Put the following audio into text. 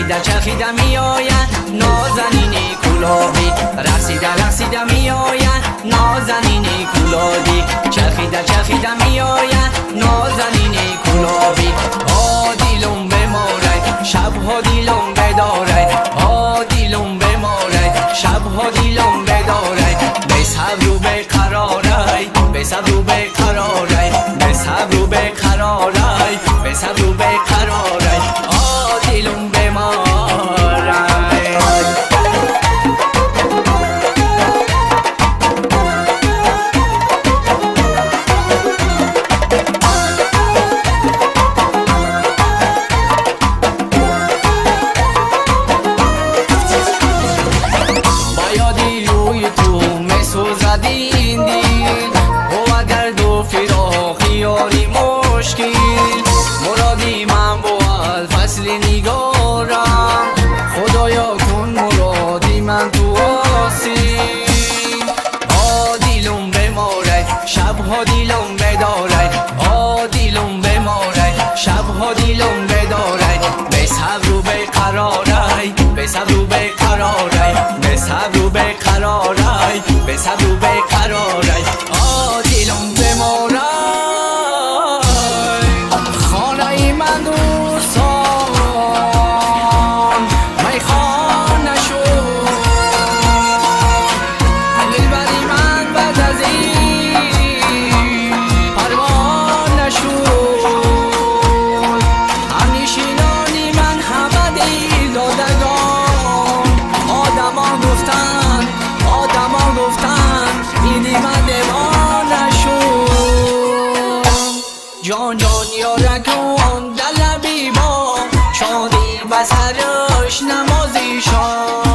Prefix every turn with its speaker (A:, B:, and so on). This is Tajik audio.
A: Рақсида чархида меояд нозанини кулобӣ, рақсида рақсида меояд нозанини кулобӣ, чархида чархида меояд нозанини кулобӣ. О дилум беморай, шабҳо дилум бедорай, о дилум беморай, шабҳо дилум бедорай, бесабру беқарорай, бесабру беқарорай, бесабру беқарорай, бесабру беқарорай, о дилум беморай. Ба ёди рӯи ту месӯзад ин дил, бувад гарду фироқи ёри мушкил. Муроди ман бувад фасли нигорам, Худоё кун муроди ман ту ҳосил. О дилум беморай, шабҳо дилум бедорай, о дилум беморай, шабҳо дилум бедорай, бесабру беқарорай, бесабру беқарорай, бесабру беқарорай, бесабру беқарорай, о дилум беморай. Хонаи ман дӯстон майхона шуд, дилбари ман баъд аз ин парвона шуд. Ҳамнишинони ман ҳама дилдодагон, одамон гуфтанд, одамон гуфтанд, иди ман девона шуд. Ҷон ҷон ёракун дар лаби мо, шодӣ ба сараш намози шом.